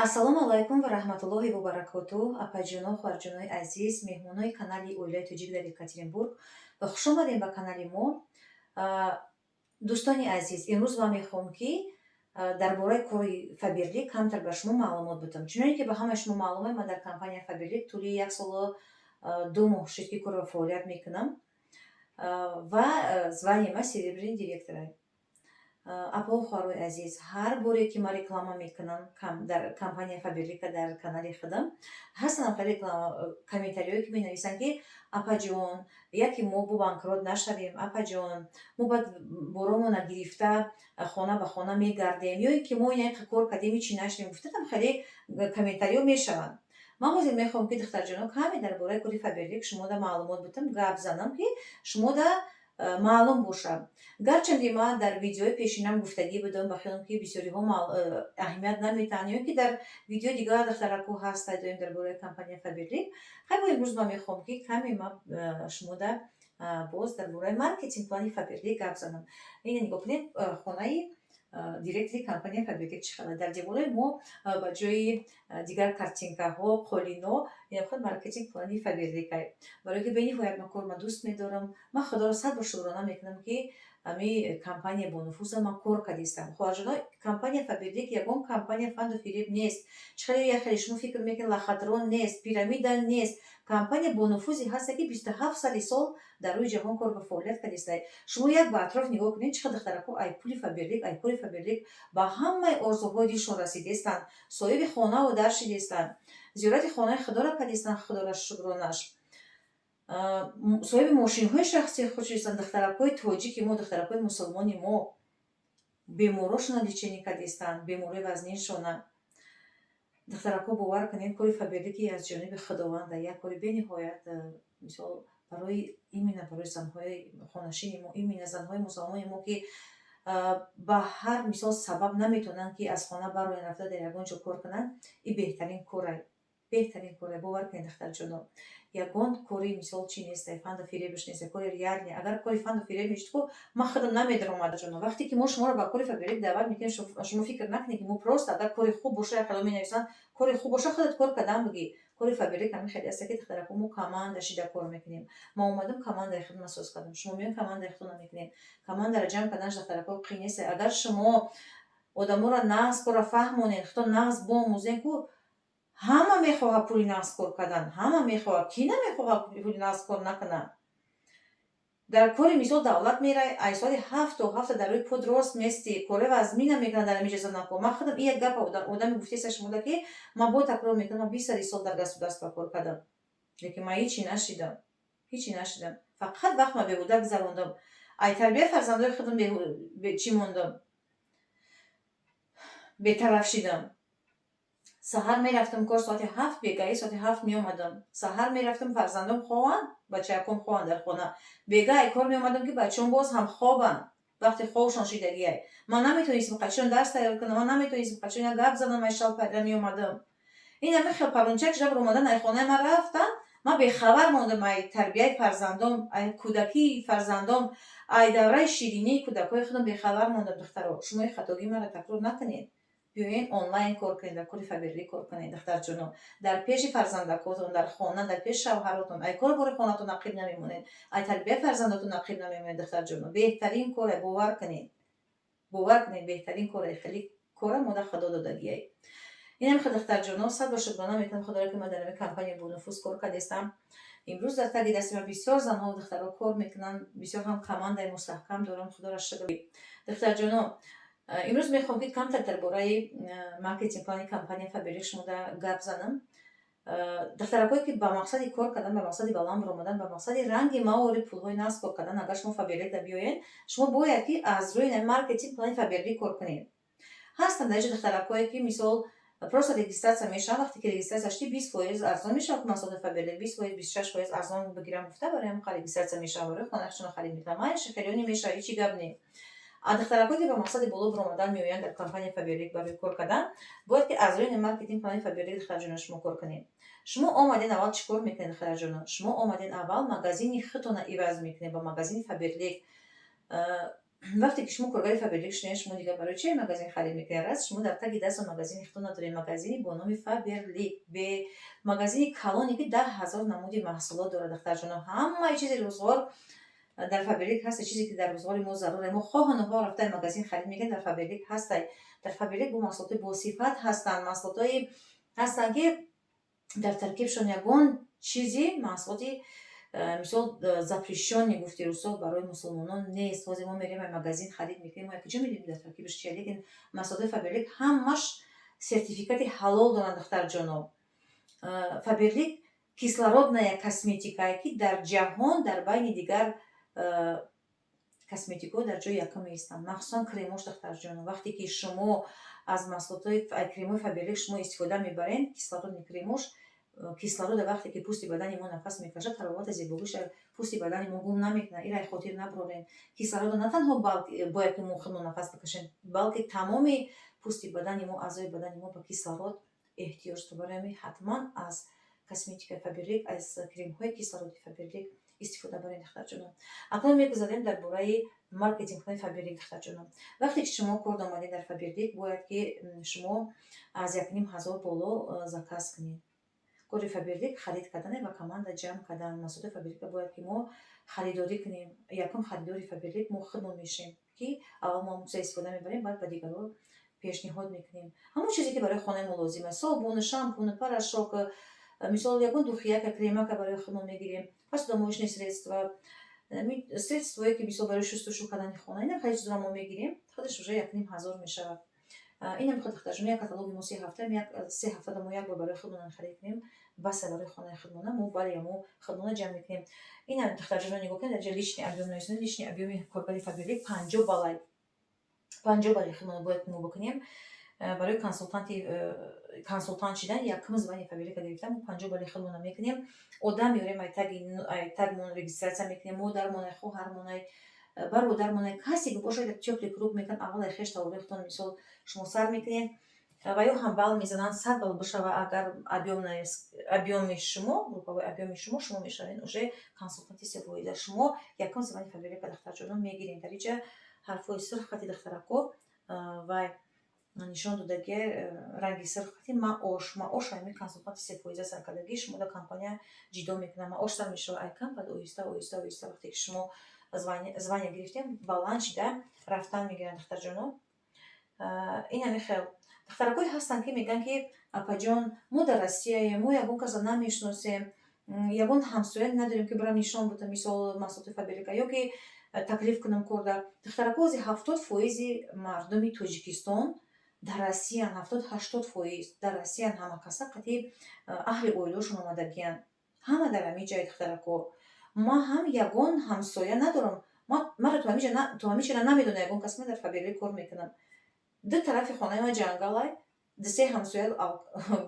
Ассалому алайкум ва раҳматуллоҳи ва баракотуҳ, апаҷоно, хоҳарҷонои азиз, меҳмонои канали Оилаи тоҷик дар Екатеринбург ва хушомадем ба канали мо. Дӯстони азиз, имрӯз ман мехоҳам, ки дар бораи кори Фаберлик камтар ба шумо маълумот бидам. Чуноне ки ба ҳамаи шумо маълум, ман дар компания Фаберлик тӯли 1 солу 2 моҳ шуд, ки кор ва фаъолият мекунам ва звание ма серебряный директора. Апо, хоҳарои азиз, ҳар боре ки ман реклама мекунам дар компания Фаберлика дар канали худам, ҳастанд хеле комментариҳое, ки менависанд, ки апаҷон, яке мо бо банкрот нашавем, апаҷон, мо баъд боромона гирифта хона ба хона мегардем, ё ин ки мо ин кор кардем, ҳичи нашудем, гуфтатам хеле комментариҳо мешаванд. Ман ҳозир мехоҳам, ки, духтарҷоно, каме дар бораи кори Фаберлик шумода маълумот бидам, гап занам, ки шумода маълум бошад. Гарчанде ман дар видеои пешинам гуфтагӣ будам, ба хиёлам, ки бисёриҳо аҳамият наметаҳанд, ё ин ки дар видеои дигар духтарако ҳаста доим дар бораи компания Фаберлик. Хай, бо имрӯз ман мехоҳам, ки каме ман шумода боз дар бораи маркетинг плани Фаберлик гап занам. Ина нигоҳ кунед, хонаи директори компания Фаберлик чӣ хела. Дар девораи мо ба ҷои дигар картинкаҳо, қолино, ина маркетинг плани Фаберликай. Барое ки бениҳоят ман кор ма дӯст медорам, ман Худоро сад бор шукрона мекунам, ки ҳами компания бонуфуза ман кор кардистам. Хоҳарҷоно, компания Фаберлик ягон компания фанду фиреб нест, чӣ хеле як хеле шумо фикр мекунед, лохотрон нест, пирамида нест. Компания бонуфузе ҳаста, ки 27 сали сол дар рӯи ҷаҳон кор ва фаъолият кардиста. Шумо як ба атроф нигоҳ кунед, чӣ қадр духтарако ай пули Фаберлик, ай кори Фаберлик ба ҳамаи орзуҳои дилшон расидестанд, соҳиби хонаву дар шидестанд, зиёрати хонаи Худоро кардистанд, Худоро шукронаш, соҳиби мошинҳои шахсии худ шудистанд. Духтаракҳои тоҷики мо, духтаракҳои мусулмони мо беморошона лечение кардистанд, бемории вазниншона. Духтаракҳо, бовар кунед, кори Фаберлики аз ҷониби Худованда, як кори бениҳоят, мисол, барои именно барои занҳои хонашини мо, именно занҳои мусалмони мо, ки ба ҳар мисол сабаб наметавонанд, ки аз хона бароянд, рафта дар ягон ҷо кор кунанд, ин беҳтарин корай, беҳтарин корай. Бовар кунед, духтарҷоно, ягон кори, мисол, чӣ нестай, фанду фиребаш нестай, кори реальный. Агар кори фанду фиреб мешуд, ку ман худам намедаромадам. Ҷоно, вақте ки мо шуморо ба кори Фаберлик даъват мекунем, шумо фикр накунед, ки мо просто агар кори хуб боша, як хело менависанд, кори хуб боша, худат кор кардан бигӣ. Кори Фаберлик ҳамин хеле аста, ки, духтарако, мо команда шида кор мекунем. Ман омадам, командаи худма соз кардам, шумо меоед, командаи худтона мекунед. Командаро ҷамъ карданаш, духтарако, қиин нест. Агар шумо одаморо нағз корро фаҳмонед, худто нағз боомӯзед, ку ҳама мехоҳад пули нағз кор кардан, ҳама мехоҳад. Кӣ намехоҳад пули нағз кор накунад? Дар кори, мисол, давлат мерай, ай соати 7 то 7 дар рӯи под рост местӣ, кори вазмина мекунад дар ҳамин ҷо занако. Ман худам ин як гапа одаме гуфтеста шумода, ки ман бо такрор мекунам, ман 20 сари сол дар государство кор кардам, лекин ман ҳичи нашидам, ҳичи нашидам. Фақат вақтма беҳуда гузарондам, ай тарбияи фарзандои худам чӣ мондам, бетараф шидам. Саҳар мерафтам кор соати 7, бегаҳӣ соати 7 меомадам. Саҳар мерафтам, фарзандом хобанд, бачааком хобанд дар хона. Бегаҳ ай кор меомадам, ки бачаом боз ҳам хобанд, вақти хобшон шидагиай. Ман наметавонистам қачон дарс тайёр кунам, ман наметавонистам қачон як гап занам. Ай шал пайда меомадам, ин ҳами хел парончак шуда омадан, ай хонаи ман рафтан, ман бехабар мондам ай тарбияи фарзандом, ай кӯдакии фарзандом, ай давраи ширинии кӯдакҳои худам бехабар мондам. Духтаро, шумо ин хатогии маро такрор накунед. Биёед, онлайн кор кунед, дар кори Фаберлик кор кунед. Духтарҷоно, дар пеши фарзандакотон, дар хона, дар пеши шавҳаротон, ай кор бори хонатон ақиб намемонед, ай тарбияи фарзандотон ақиб намемонед. Духтарҷоно, беҳтарин коре, бовар кунед, бовар кунед, беҳтарин коре. Хеле кора мода Худо додагиай. Инам хел, духтарҷоно, сад бор шукрона мекунам Худоро, ки ман дар ҳамин компания бонуфуз кор кардестам. Имрӯз дар таги дасти ман бисёр занҳо, духтарҳо кор мекунанд, бисёр ҳам командаи мустаҳкам дорам, Худоро шукр. Духтарҷоно, имрӯз мехоҳам, ки камтар дар бораи маркетинг плани компания Фаберлик шумода гап занам. Духтаракое, ки ба мақсади кор кардан, ба мақсади баланд баромадан, ба мақсади ранги маори пулҳои нағз кор кардан, агар шумо Фаберликда биёед, шумо бояд ки аз рӯи маркетинг плани Фаберлик кор кунед. Ҳастанд дар инҷо духтаракое, ки, мисол, просто регистрация мешаванд. Вақте ки регистрация шуди, 20% арзон мешавад маҳсулоти Фаберлик, 20%, 26% арзон бигирам гуфта, барои ҳамин регистрация мешаванд, барои хонаашонро харид мекунанд. Майша хелёни мешавад, ҳечи гап не. А духтаракое, ки ба мақсади боло баромадан меоянд дар компания Фаберлик барои кор кардан, бояд ки аз рӯи маркетинг плани Фаберлик, духтарҷоно, шумо кор кунед. Шумо омаден, аввал чӣ кор мекунед, духтарҷоно? Шумо омаден, аввал магазини худтона иваз мекунед ба магазини Фаберлик. Вақте ки шумо коргари Фаберлик шудед, шумо дигар барои чи магазин харид мекунед? Раз шумо дар таги дастон магазини худтон надоред, магазини бо номи Фаберлик, бе магазини калоне, ки 10 000 намуди маҳсулот дорад. Духтарҷоно, ҳамаи чизи рӯзғор дар Фаберлик ҳаста. Чизе ки дар рӯзғори мо заруре, мо хоҳу нохоҳ рафта магазин харид мекунем, дар Фаберлик ҳастай. Дар Фаберлик бо маҳсулоти босифат ҳастанд, маҳсулотое ҳастанд, ки дар таркибшон ягон чизи маҳсулоти мисол запрещённый, гуфти русо, барои мусулмонон нест. Ҳозир мо мерем, магазин харид мекунем, мо куҷо медонем, дар таркибаш чия? Лекин маҳсулоти Фаберлик ҳамаш сертификати ҳалол доранд. Духтарҷоно, Фаберлик кислородная косметикае, ки дар ҷаҳон дар байни дигар косметикҳо дар ҷои якум меистанд, махсусан кремош. Духтарҷоно, вақте ки шумо аз маҳсулотҳои кремҳои Фаберлик шумо истифода мебаред, кислородный кремош, кислорода вақте ки пӯсти бадани мо нафас мекашад, таровати зебогиша пӯсти бадани мо гум намекунад. Ира хотир набарорем. Кислорода на танҳо бояд ки мо худмо нафас бикашем, балки тамоми пӯсти бадани мо, аъзои бадани мо ба кислород эҳтиёҷ дорад. Барои ҳамин ҳатман аз косметикаи Фаберлик, аз кремҳои кислороди Фаберлик истифода баред, духтарҷонон. Акнун мегузарем дар бораи маркетингҳои Фаберлик. Духтарҷонон, вақте ки шумо кор омадед дар Фаберлик, бояд ки шумо аз 1500 боло заказ кунед. Кори Фаберлик харид кардане ва команда ҷамъ кардан. Маҳсулоти Фаберлика бояд ки мо харидорӣ кунем. Якум харидори Фаберлик мо худмон мешем, ки аввал мо ҳамон истифода мебарем, баъд ба дигарон пешниҳод мекунем. Ҳамон чизе, ки барои хонаи мо лозим аст: собун, шампун, порошок, мисол, ягон духияка, кремака барои худмон мегирем, посудомоечные средства, средствое, ки мисол барои шустушу кардани хона, ина хеле чизро мо мегирем, худаш уже 1500 мешавад. Инам худ, духтарҷон, як каталоги мо 3 ҳафта, як 3 ҳафтада мо як бор барои худмон харид кунем, баса барои хонаи худмона. Мо бале мо худмона ҷамъ мекунем. Ина, духтарҷоно, нигоҳ кунед, дар ҷа личный объем нависонед. Личный объеми коргари Фаберлик 50 балай, 50 балаи худмона бояд мо бикунем. Барои консултант шидан, якум звание Фаберлика гирифтан, мо 50 балаи худмона мекунем. Одам меорем, ай тагмон регистрация мекунем, модармонай, хоҳармонай, бародармонай, касе ки бошад, як тёплый круг мекунад. Аввал ай хеш тавори худтон, мисол, шумо сар мекунед ва ё ҳам бал мезананд, 100 балл бишава агар объеми шумо, групповой объеми шумо, шумо мешавед уже консултанти сефоида, шумо якум звание Фаберлика, духтарҷонон, мегиред. Дар инҷа ҳарфҳои сурх хати, духтарако, вай нишон додагӣ, ранги сурх хати маош ҳамин консултанти сефоиза саркардагӣ шумо дар компания ҷидо мекунад. Маош сар мешава айкам, баъд оҳиста, оҳиста, оҳиста, вақте ки шумо звание гирифтем, баланд шида рафтан мегиранд. Духтарҷоно, ин ҳамин хел. Духтаракое ҳастанд, ки мегӯянд, ки апаҷон, мо дар Россияем, мо ягон касро намешиносем, ягон ҳамсоя надорем, ки бирам нишон будам, мисол, маҳсулоти Фаберлика ё ки таклиф кунам корда. Духтарако, ози 70% мардуми Тоҷикистон дар Россиян, 70-80% дар Россиян. Ҳама каса қатъи аҳли оилаошон омадагиянд, ҳама дар ҳамин ҷай. Духтарако, ман ҳам ягон ҳамсоя надорам, маро то ҳамин чира намедонам ягон кас, ман дар Фаберлик кор мекунам. Ду тарафи хонаи ман ҷангалай, ду-се ҳамсоя,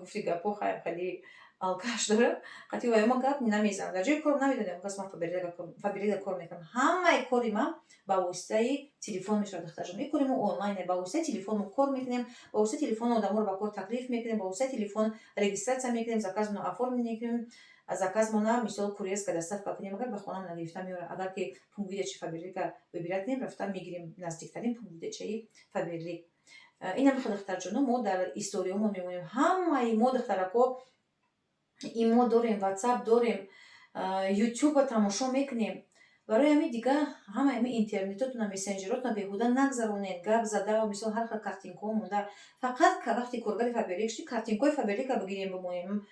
гуфти гапҳо, хаям хеле алкаш дорам, қатъи ваё ма гап намезанам. Дар ҷои корам намедонам ягон кас ман Фаберлика кор мекунам. Ҳамаи кори ман ба воситаи телефон мешавад, духтарҷон. Ин кори мо онлайне, ба воситаи телефон мо кор мекунем, ба воситаи телефон одаморо ба кор таклиф мекунем, ба воситаи телефон регистрация мекунем, заказмоно оформить мекунем, заказмона, мисол, курьерская доставка кунем, агар ба хонам нагирифта меорад. Агар ки пункт выдачи Фаберлика выбирать кунем, рафта мегирем наздиктарин пункт выдачаи Фаберлик. Инам хел, духтарҷоно, мо дар историёмон мемонем. Ҳамаи мо, духтарако, имо дорем, Ватсап дорем, Ютуба тамошо мекунем. Барои ҳамин дига ҳамаи ҳамин интернетотона, мессенҷеротона беҳуда нагзаронед гап зада, мисол, ҳар хел картинкаҳо монда. Фақат вақти коргари Фаберлик шудӣ, картинкаҳои Фаберлика бигирем, бимонем,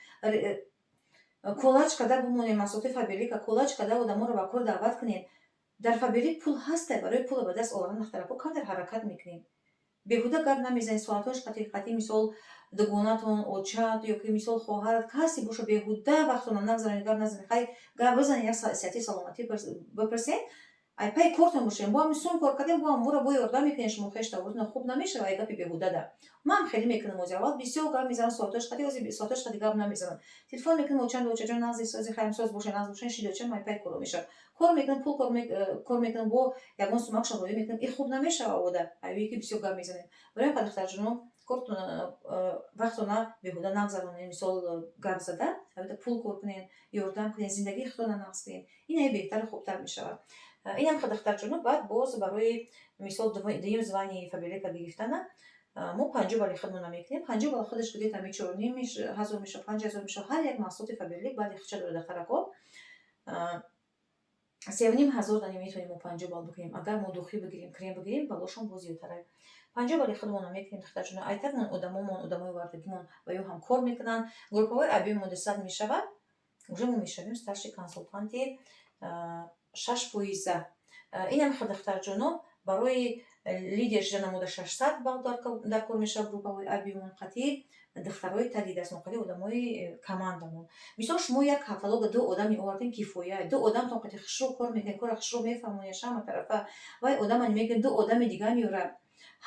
коллаж карда бимонем, маҳсулоти Фаберлика коллаж карда одаморо ба кор даъват кунед. Дар Фаберлик пул ҳаста. Барои пулро ба даст овардан, духтарако, камтар ҳаракат мекунем, беҳуда гап намезанед. Соатҳош қатъи қатъи, мисол, дугонатон, очат ё ки, мисол, хоҳарат, касе боша, беҳуда вақтона нагзаронед, гап назанед. Хай, гап бизанед, як сиҳати саломатӣ бипурсед, ай пай кортон бошем. Бо ҳами сум кор кардем, бо ҳамвора бо ёрдам мекунед шумо хеш тавротона, хуб намешава ай гапи беҳудада. Ман хеле мекунам, ози аввал бисёр гап мезанам соатҳош қатъи, ози соатҳош қатъи гап намезанам. Телефон мекунам: очанд, очаҷон, нағзи, сози, хайм, соз бошед, нағз бошед, шиди, очам, ай пай коро мешавад. Кор мекунам, пул кор мекунам, бо ягон сумакшон роӣ мекунам. И хуб намешава ода айвие, ки бисёр гап мезанем. Барои ҳамин, духтарҷоно, вақтона беҳуда нагзаронед, мисол, гап зада. Албатта, пул кор кунен, ёрдам кунен, зиндагии худтона нағз кунен. Инаи беҳтару хубтар мешавад. Инам духтарҷоно. Баъд боз барои мисол дуюм звание Фаберлика гирифтана мо 50 балли худмона мекунем. 50 балл худаш где-то ами 4500 мешавад, 5000 мешавад. Ҳар як маҳсулоти Фаберлик балли худша дорад, духтарако. 3500 дани метавонем мо 50 балл бикунем. Агар мо духи бигирем, крем бигирем, баллошон боз зиёдтарай. 50 балли худмона мекунем, духтарҷоно. Айтармон одамомон, одамои овардагимон ва ё ҳам кор мекунанд. Групповой объем мо 200 мешавад, уже мо мешавем старший консультанти 6%. Инам духтарҷоно, барои лидер шуда намуда 600 балл дар кор мешавад. Групповой объем он қатъи духтарои таги дастмон, қатъи одамои командамон. Мисол, шумо як каталога ду одам меовардем, кифоя. Ду одамтон қатъи хушрӯ кор мекунед, кора хушрӯ мефаҳмонед ҳама тарафа. Вай одама мегӯяд, ду одами дига меорад.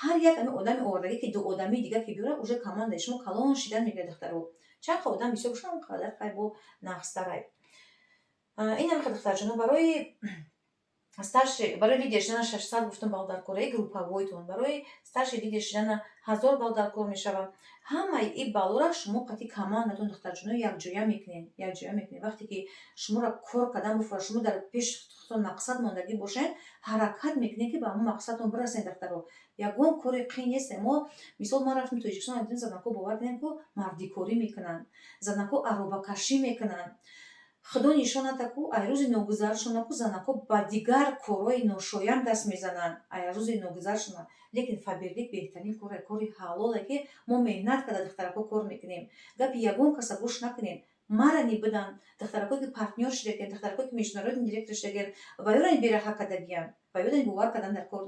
Ҳар як ами одами овардагӣ, ки ду одамии дига ки биёрад, уже командаи шумо калон шидан мегирад, духтаро. Чанд қа одам бисёр бошад, он қадар хай бо нағзтарай. Инам духтарҷоно, барои старший, барои лидер шудана 600, гуфтам, балл дар кораи групповой тон, барои старший лидер шудана 1000 балл дар кор мешавад. Ҳамаи ин баллора шумо қатъи командатон, духтарҷоно, якҷоя мекунед, якҷоя мекунед. Вақте ки шуморо кор кардан буфора, шумо дар пеши худтон мақсад мондагӣ бошед, ҳаракат мекунед, ки ба ҳамон мақсадтон бирасед. Духтаро, ягон кори қин нест. Мо мисол, ман рафтем Тоҷикистон, дидем, занако, бовар кунем, ку мардикорӣ мекунанд, занако аробакашӣ мекунанд. Худо нишоната ку, ай рӯзи ногузаршона ку занако ба дигар корҳои ношоям даст мезананд, ай рӯзи ногузаршона. Лекин Фаберлик беҳтарин коре, кори ҳалоле, ки мо меҳнат карда, духтарако, кор мекунем. Гапи ягон каса гӯш накунед. Мара ни бидан духтаракое, ки партнёр шудагиан, духтаракое, ки международный директор шудагиан, ва ёрани бераҳа кардагиян, ва ёрани бовар кардан дар кор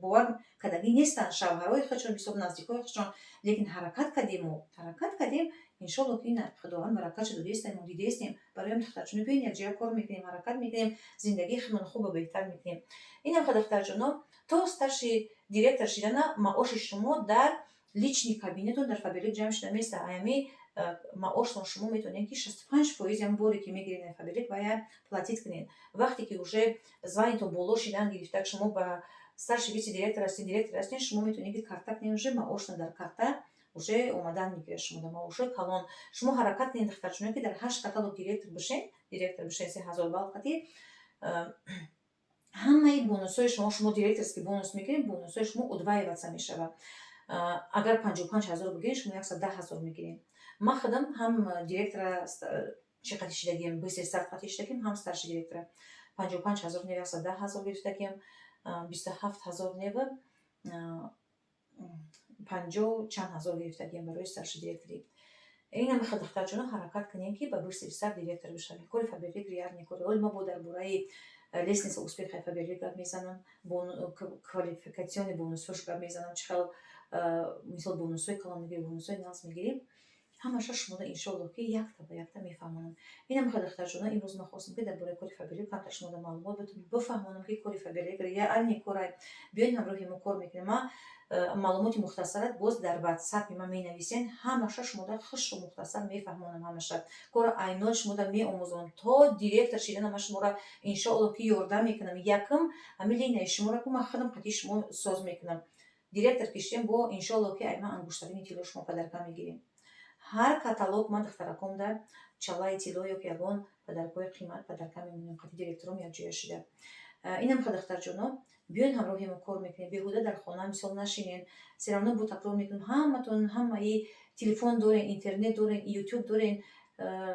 бовар кардагӣ нестанд шавҳарҳои худшон, бисёр наздикҳои худшон. Лекин ҳаракат кардем, мо ҳаракат кардем. Иншолло, ки ина Худованд баракатшо додаистем, мо дидаистем. Барои духтарҷоно, биён, якҷоя кор мекунем, ҳаракат мекунем, зиндагии худмон хубу беҳтар мекунем. Инам духтарҷоно, то старший директор шидана маоши шумо дар личный кабинетон дар Фаберлик ҷамъ шуда места. Аями маоштон шумо метавонед, ки 65% ям боре, ки мегиред дар Фаберлик, вая платить кунед. Вақте ки уже звание тон боло шидан гирифта, шумо ба старший вице директор ҳастед, директор ҳастед, шумо метавонед, ки карта кунед, уже маоштон дар карта уже омадан мегирад шумо дар маошҳои калон. Шумо ҳаракат кунед, духтарҷоно, ки дар ҳашт каталог директор бошед, директор бошед. 3000 балл қатӣ ҳамаи бонусҳои шумо, шумо директорский бонус мегиред, бонусҳои шумо удваиваться мешавад. Агар 55 000 бигиред, шумо 110 000 мегиред. Ман худам ҳам директора чӣ қати шидагием, быстрый старт қати шидагием, ҳам старший директора. 55 000 нева 110 000 гирифтагием, 27 000 нева панҷоҳ чанд ҳазор гирифтагием барои старший директорӣ. Инам духтарҷоно, ҳаракат кунем, ки ба быстрый старт директор бишавем. Кори Фаберлик реальный кори. Оли ма бо дар бораи лестница успеха Фаберлик гап мезанам, квалификационный бонусҳош гап мезанам, чӣ хел мисол бонусҳои калон мегирӣ, бонусҳои нағз мегирӣ. Ҳамаша шуморо, иншоалло, ки якта ба якта мефаҳмонам. Инам, духтарҷоно, имрӯз ман хостам, ки дар бораи кори Фаберлик камтар шуморо маълумот бидам, бифаҳмонам, ки кори Фаберлик реальный корай. Биёед, ҳамроҳи мо кор мекунем. Ман маълумоти мухтасарат боз дар ватсапи ман менависен, ҳамаша шумода хушру мухтасар мефаҳмонам. Ҳамаша кора айнол шумода меомӯзонам. То директор шидана ман шуморо, иншоалло, ки ёрдам мекунам. Якум ҳамин линияи шуморо ку ман худам қатъи шумо соз мекунам. Директор ки шудем, бо, иншоалло, ки ай ман ангуштарини тилло шумо подарка мегирем. Ҳар каталог ман духтаракомда чаллаи тилло ё ки ягон подаркҳои қимат подарка мемонем, қатъи директором якҷоя шида. Инам, духтарҷоно, биёед, ҳамроҳи мо кор мекунем. Беҳуда дар хона мисол нашинед. Всё равно бо такрор мекунем, ҳаматон ҳамаи телефон дорен, интернет дорен, Ютуб дорен,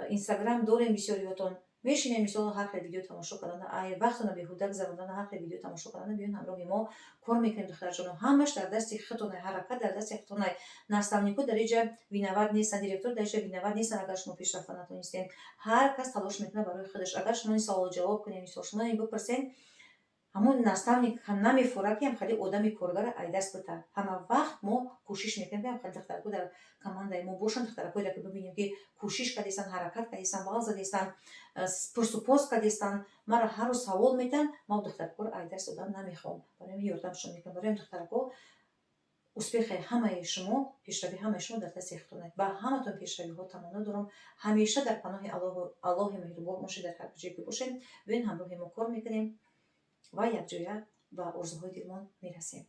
Инстаграм дорен. Бисёриётон мешинем, мисол, ҳар хел видео тамошо кардана, ай вақтона беҳуда гузарондана, ҳар хел видео тамошо кардана. Биён, ҳамроҳи мо кор мекунем, духтарҷоно. Ҳамаш дар дасти худтонай, ҳаракат дар дасти худтонай. Наставник ҳо дар иҷа виноват нестанд, директор дар иҷа виноват нестанд, агар шумо пешрафта натонистед. Ҳар кас талош мекунад барои худаш. Агар шумо саволу ҷавоб кунед, мисол, шумо бипурсед, ҳамон наставник ҳам намефора, ки ҳам хеле одами коргара ай даст бита. Ҳама вақт мо кӯшиш мекунем, ки ҳам хеле духтарако дар командаи мо бошанд, духтаракоеро, ки бибинем, ки кӯшиш кардестанд, ҳаракат кардестанд, бал задестанд, пурсупос кардестанд, маро ҳар рӯз савол метиҳанд. Ма духтаракоро ай даст додан намехоҳам, барои ҳамин ёрдамшон мекунам. Барои ҳамин, духтарако, успех и ҳамаи шумо, пешравии ҳамаи шумо дар дасти худтон. Ба ҳаматон пешравиҳо таманно дорам. Ҳамеша дар паноҳи Аллоҳи меҳрубон бошед, дар ҳар куҷое ки бошед. Биёед, ҳамроҳи мо кор мекунем ва якҷоя ба орзуҳои дилмон мерасем.